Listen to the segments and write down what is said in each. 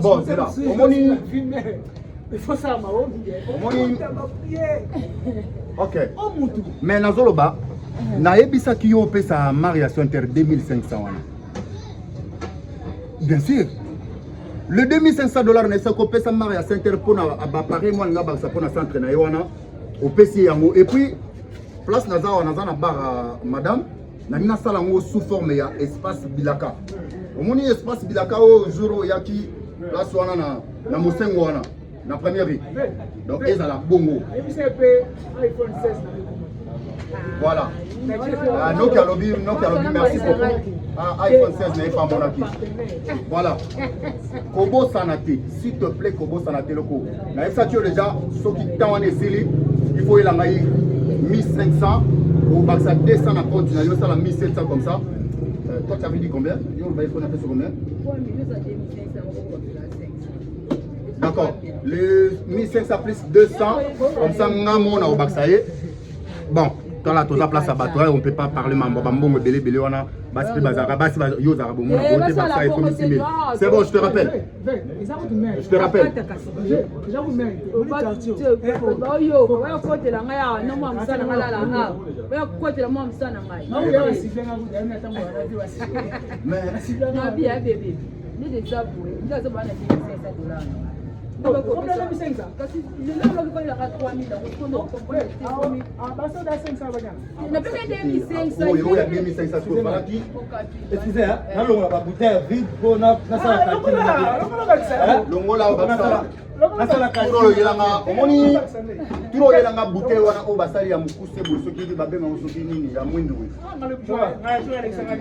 Bon, c'est là. Omoni. Omoni. Ok. Mais nazoloba, nayebisaki yo opesa Maria Center 2500 wana. Bien sûr. Le 2500 $ na esaki opesa Maria Center mpona baappareil mwana nga bakisa mpona centre na ye wana, opesi ye yango. Et puis place naza wana, naza na bar madame, nalingi nasala yango sous forme ya espace bilaka. Omoni espace bilaka oyo, jour oyo oyaki place wana na mosengo wana na première rue, donc ezala bongo. Voilà. Ah, Noki alobi, Noki alobi merci beaucoup. Ah, iPhone 16 na ye pamonaki. Voilà, kobosana te, s'il te plaît, kobosana te. Loko nayebisaki yo déjà, soki temps wana esili, il faut oyela ngai 1500, obakisa 200 na compte na yo, osala 1700 comme ça. Toi, tu avais dit combien? Yo oloba il faut napesa combien? D'accord, le 1500 plus 200, comme ça nga mona obakisa ye. Bon, tala, toza place ya bato, on peut pas parler mambo bambongo ebele ebele wana. Basi mpe bazalaka basi, yo ozalaka bomona bote, bakisa ekomi 6000. C'est bon, je te rappelle, je te rappelle. Oyo oya kotela ngai awa no mwa mosala ngai lala awa, oya kotela mwa mosala na ngai. Mais nabi ya bebe nde eza boye, nde azobaa na 2500 $, kasi lelo oloki kolelaka 3000. Napesa 2500. Oyo ya 2500 soki ofalaki. Excusez, nalongola babouteille vide mpo nasala calcul. Longola oyo bakisala. Nasala turo oyelanga, omoni turo oyelanga bouteille wana oyo basali ya mokuse boye, soki babengango soki nini, ya mwindu,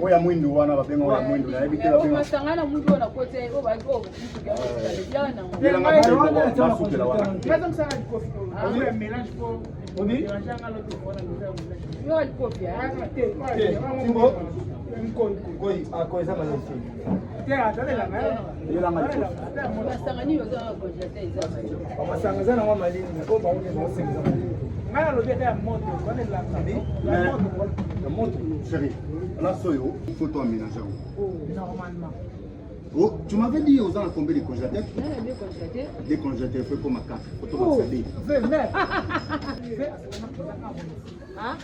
oyo ya mwindu wana, babengango ya mwindu, nayebi te babenga. Masanga na mwindu oyo nakota oyo Yelanga bouteille moko basukela wana. Obi? Yo alikofi. Timbo koi ako eza malesi. Yelanga likofi. Masanga nini oza na congélateur eza? Masanga eza nango malili, oyo bango baosengeza malili. Ngai nalobi ata ya moto wana elanga ya moto. Chéri, place oyo faut to aménager yango. Normalement. Oh, tu m'avais dit aux ans combien de congélateurs? Nana deux congélateur. Deux congélateurs, faut comme 4. Faut to bakisa deux. Ah.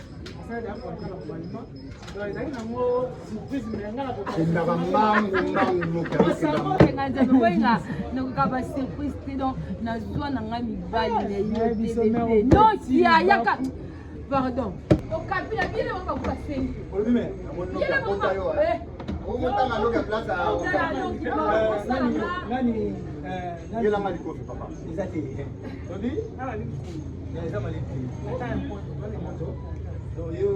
Ezalaki nango surprise, mais ngai Kendaka mbangu mbangu, Noki azokenda. Okenga nzambe boyinga nakoka basurprise te, donc nazwa na ngai mibali na yo te. Bebe Noki ayaka, pardon, okapi na biele bango bako basengi. Olobi me. Biele bango. Omotanga Noki place. Nani nani? Yelanga likofi, papa. Eza te, olobi eza malili te. Donc yo.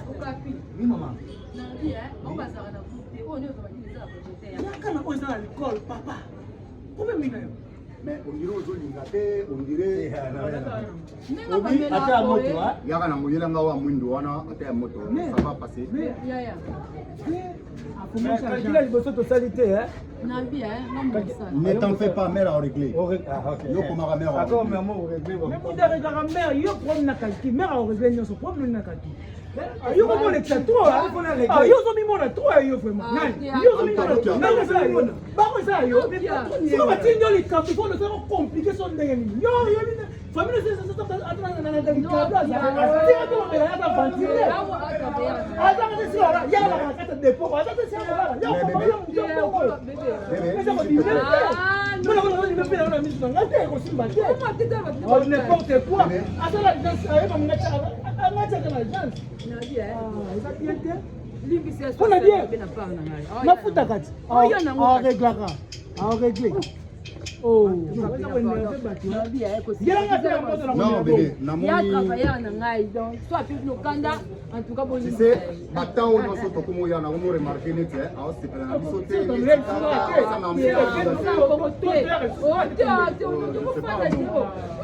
Okapi. Oui, mama. Nabi bango bazalaka na groupe te, oyo nyonso badini eza na congélateur. Yaka na oyo eza na likole, papa, komemi na yo. Mais on dirait ozolinga te, on dirait. Obi ata ya moto. Yaka na moyelanga wa mwindu wana, ata ya moto, ça va passer. Yaya. Calcul ya liboso tosali te. Nabi nga mosala. Ne t'en fais pas, mère a réglé. Yo komaka mère. D'accord, mais mo réglé. Mais mutu areglaka mare, yo problème na calcul, mare aoregle nyonso, problème na calcul. Yo komolekisa trop, yo ozomimona trop, yo vraiment nani, yo ozomimona, nani ozomimona, bango eza yo. Siko batindi yo likambo, ifo losako compliqué so ndenge nini? Yo yo famille likabo azatika te, mobela aza ventile, azaka te, sika yalaka na kati ya dépôt, aza te, sika kolala yo kokola motu mbongo eza kodime te, mpe na miso na ngai te, ekosimba te. N'importe quoi, asala agence, ayeba ngatiaka na agence, eza bien te mpona bien mafuta kati areglaka, aregle. Non, bébé, Ya namoni. travailleur na ngai, donc so ape lokanda, en tout cas Tu sais, batemps oyo nyonso tokomi oya nango, remarque neti aosepela na biso te. Oyo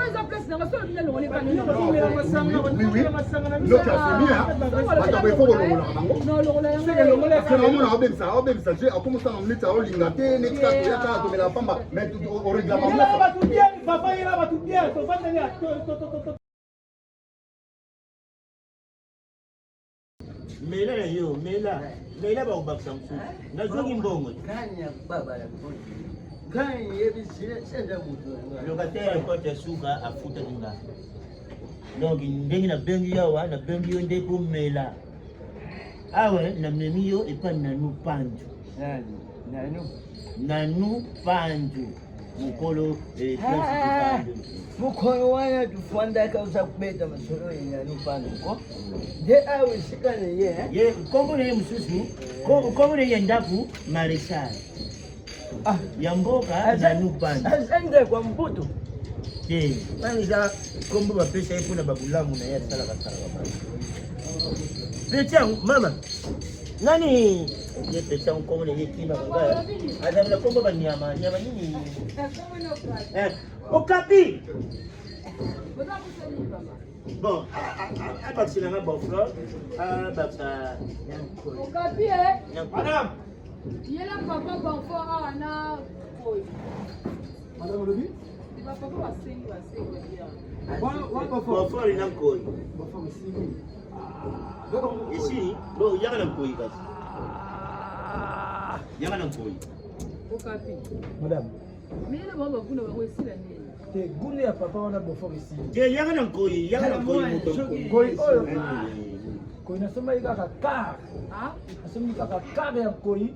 eza place nanga, so olobi nalongoli. Oui, Noki asemi bato boye, fo kolongolaka bango. Parce que naomona aobebisa, aobebisa je akomosala neti aolinga te, neti kaka toya kaka tomela pamba, mais oreglama. Bato bien, papa, yela bato bien, tovandeli. Mela na yo, mela. Mela bakobakisa mosusu. Nazwaki mbongo. Locataire porte ya suka afutaki nga. Donc ndenge nabengi yo awa, nabengi yo nde komela. Awa namemi yo epai Nanu Pandu. Nanu. Nanu Pandu. Mokolo eh, ah, mokolo wana tofandaka oza kobeta masolo ya Nanu Pandu ko nde awa esika na ye eh? ye nkombo na ye mosusu nkombo na ye ya ndako maréchal ah. ya mboka Nanu Pandu aza ndeko ya mbutu te wana eza nkombo bapesa ye mpona babulamu na ye asalaka salaka bato peti yango mama nani ye peti yango nkombo na ye ekimaka ngai azali na nkombo banyama nyama nini eh, okapi bon abakisela nga boflor abakisa okapi eh? madame yela papa bonfort awa na oyo Madame olobi? Ba papa basengi basengi Bofort na nkoi. Bofort esili. Esili? Bon, yaka na nkoi kasi. Yaka na nkoi. Okapi. Madame. Mais na bango bakuna bango esila nini? Te gune ya papa wana bofort esili. Te yaka na nkoi, yaka na nkoi moto. Nkoi oyo. Nkoi nasombaki kaka car. Ah? Nasombaki kaka car ya nkoi.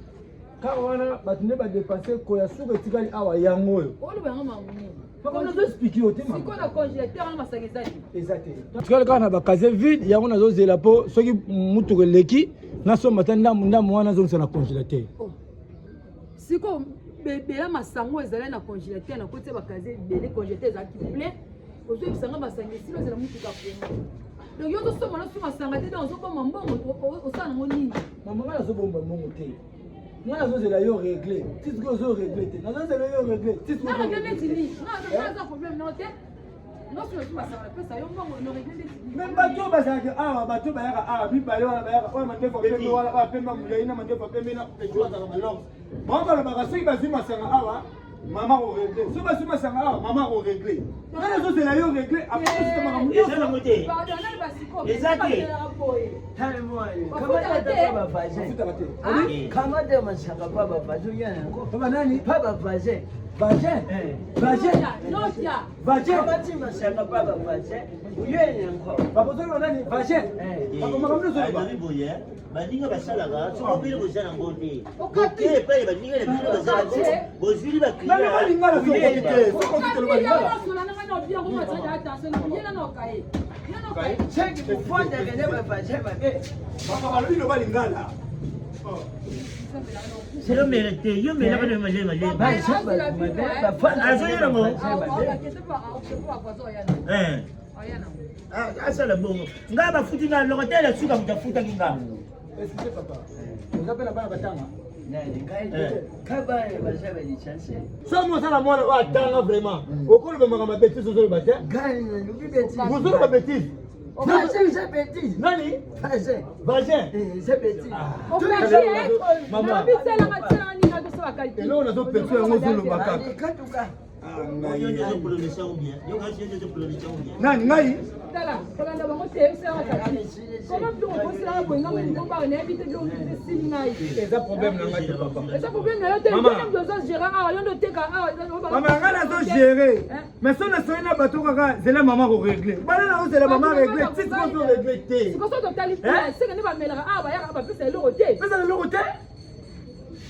Kaka wana bato nde badepense koya suka etikali awa yango oyo. Oloba yango makambo nini? Makambo nazo explike yo te mama. Sikoyo na congélateur wana masanga eza te. Eza te. Tikali kaka na bakaze vide yango nazozela mpo soki motuka eleki nasomba ata ndambo ndambo wana nazongisa na congélateur. Oh. Sikoyo bebela masanga oyo ezalaki na congélateur na kotia bakaze ebele congélateur ezalaki plein ozoyebisa nga masanga esili ozela motuka kongo donc yo ozosomba nosu masanga te donc ozobomba mbongo osala nango nini mama ngai nazobomba mbongo te ngai nazozela yo regle ti sikoyo ozo regle te nazozela yo regle ti sikoyo regle neti nini ngai aza problème nao te me bato oyo bazalaka awa bato bayaka awa mibale wana bayaka oyo mandefu apembe wana oyo apembe molai na mandefu apembe na peto azalaka malongo bango balobaka soki bazwi masanga awa mama koregle soki bazwi masanga awa mama koregle ngai nazozela yo regle apres makambo eza nango te eza te Kamata masanga pa bavasin oya yango. Papa nani? Pa bavasin. Vagin? Vagin? Vagin? Kamati masanga pa bavasin oya yango. Bakozoloba nani? Vagin? Makambo nyonso oloba. Boye baninga basalaka soki obili koza nango te oke epai baninga na bino baza nango bozwili baclientlingala Soki kofandaka na bavasin mabe. Balobi loba lingala. Yo mela te, yo mela bana malema malema. Azoya nango. Eh. Asala bongo. Nga bafuti nga locataire ya suka moto afutaki nga. Excusez papa. Oza pe na bana batanga? Soki mosala mwana oyo atanga vraiment okoloba makambo ya betise ozoloba te ozoloba betise nani vagin eloko nazoperso yango ozoloba kaka nani ngai tala kolanda bango te osalaka koma biloko okosilaka boye nga moningo baka nayebi te biloko esili ngai eza problème na ngai te papa eza problème na yo te yo nde oza gérant awa yo nde oteka awa mama ngai nazo gérer mais so nasoli na bato kaka zela mama koregle bana nazozela mama regle ti sikoyo toregle te sikoyo so totali seke nde bamelaka awa bayaka bapesa eloko te pesa eloko te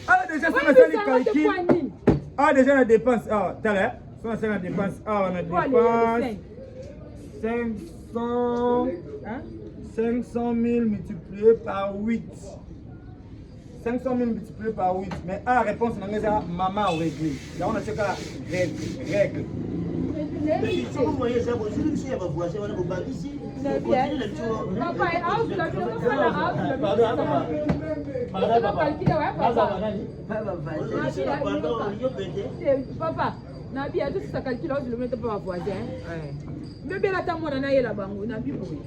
awa déjà so nasali calcul awa déjà na dépense awa tala so nasali na dépense awa na dépense 500 500 000 multiplié par 8 500 000 multiplié par 8 mais a réponse na ngai eza mama oregle yango na tiaka règle règle papa nabi azosisa calcul azolomela te mpa bavoisin bebela ata mwana nayela bango nabi boye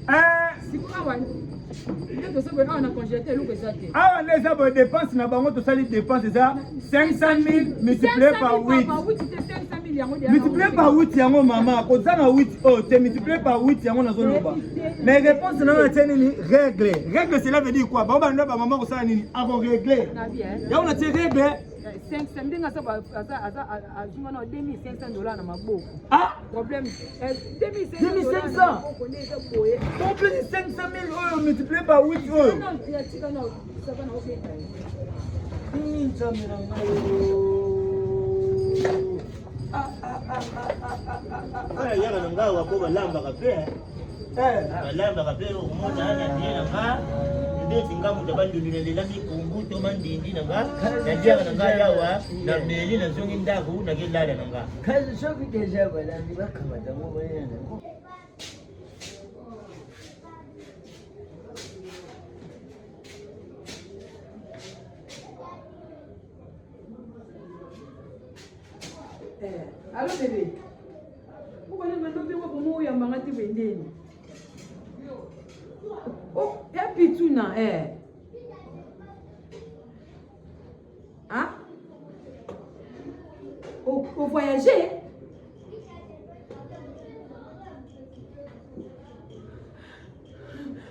siko awa nde toza boye awa na congélateur eloko eza te awa nde eza boye dépense na bango tosali dépense eza 500 000 multiplié par 8 8 te 500 000 Multiplier par 8 yango mama, koza na 8 oyo te, multiplier par 8 yango nazoloba. Mais réponse na nga tie nini? Règle. Règle cela veut dire quoi? Bango banda ba mama kosala nini? Ako régler. Yango na tie règle. 500 ndenge aza aza azunga na 2500 dollars na maboko. Ah, problème 2500. Bon plus 500 000 oyo multiplier par 8 oyo. Non, tika na sava na obeta. Nini nzambe na ngai. Oyo yaka na ngai wako balambaka mpe balambaka mpe omona na die na nga ndeti nga moto bandundu nalela mikumbu to mandindi na nga naliaka na ngai awa na meli nazongi ndako nakelala na nga kasi soki deja balambi bakamata ngo bayena nango Eh, allo bébé. Pourquoi ne mando pe wapo mo yamba nga te bendeni? Oh, ya pituna eh. Ah? Au, au voyager?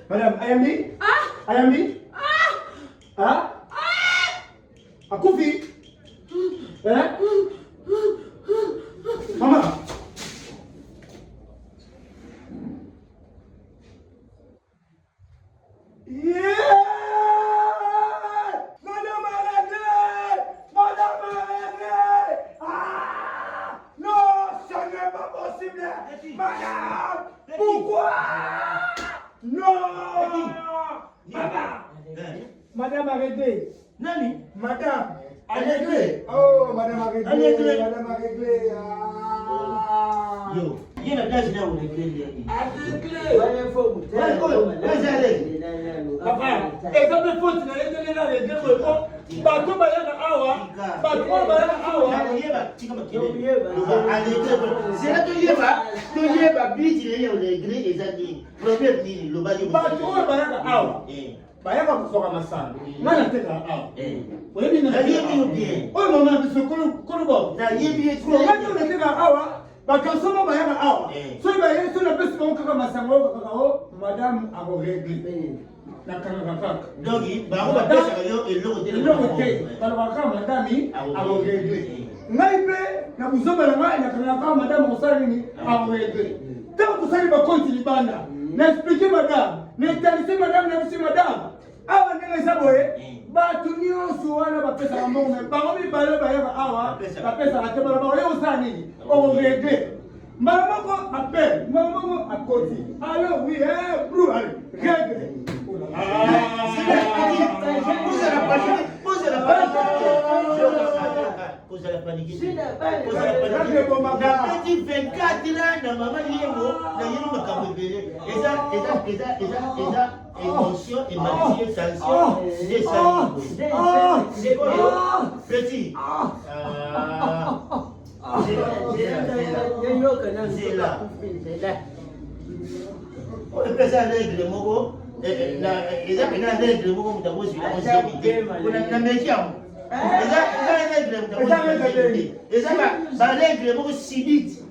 Madame, ayambi? Ah! Ayambi? Ah! Ah? Ah! Akufi? Eh? Mama! Yeah! Madame arrêtez! Madame arrêtez! Ah! Non, ce n'est pas possible! Madame! Pourquoi? Non! Madame! Madame arrêtez! Nani? Madame! Arrêtez! Oh, madame arrêtez! Arrêtez! Madame arrêtez! Ah! Yo, ye na place na oregle ndenge. Arrêtez! wana fo Papa, eza mpe faute na ye ndenge na regle boye po bato bayaka awa bato oyo bayaka awa Nakoyeba tika makelele. Loba arrêtez. Zela toyeba, toyeba biti na ye oregle eza nini? Problème nini? Loba yo. bato oyo bayaka awa Eh. bayaka kozwaka masano nga natekaka awa Eh. oyebi nga Nayebi yo bien. oyo mama na biso koloba Nayebi ye. nga nde natekaka awa bagarso bayaka awa Eh. soki baye soki napesi bango kaka masanga oyo kaka o madame akoregle nakangaka kaka Donc bango bapesaka yo eloko te. eloko te balobaka kaka madame akoregle ngai mpe na buzoba na ngai nakangaka kaka madame akosala nini akoregle ntango tosali bakonti libanda na explike madame na etalise madame na bisi madame awa ndenge eza boye bato nyonso wana bapesaka mbongo me bango mibale bayaka awa bapesaka te balobaka yo osala nini okoregle mbala moko appel mbala moko akoti allo oui eh, bru ale regle kozala panike kozala panike napeti 24 ans na mama yemo nayebi makambo ebele eza eza eza eza eza émotion ematisi ye tension nde esali sikoyo petit nzela oyo mpe eza règle moko eza mpena règle moko moto akozwila ozemi te na meki yango eza règle moto akozwila ozemi te eza barègle moko subite.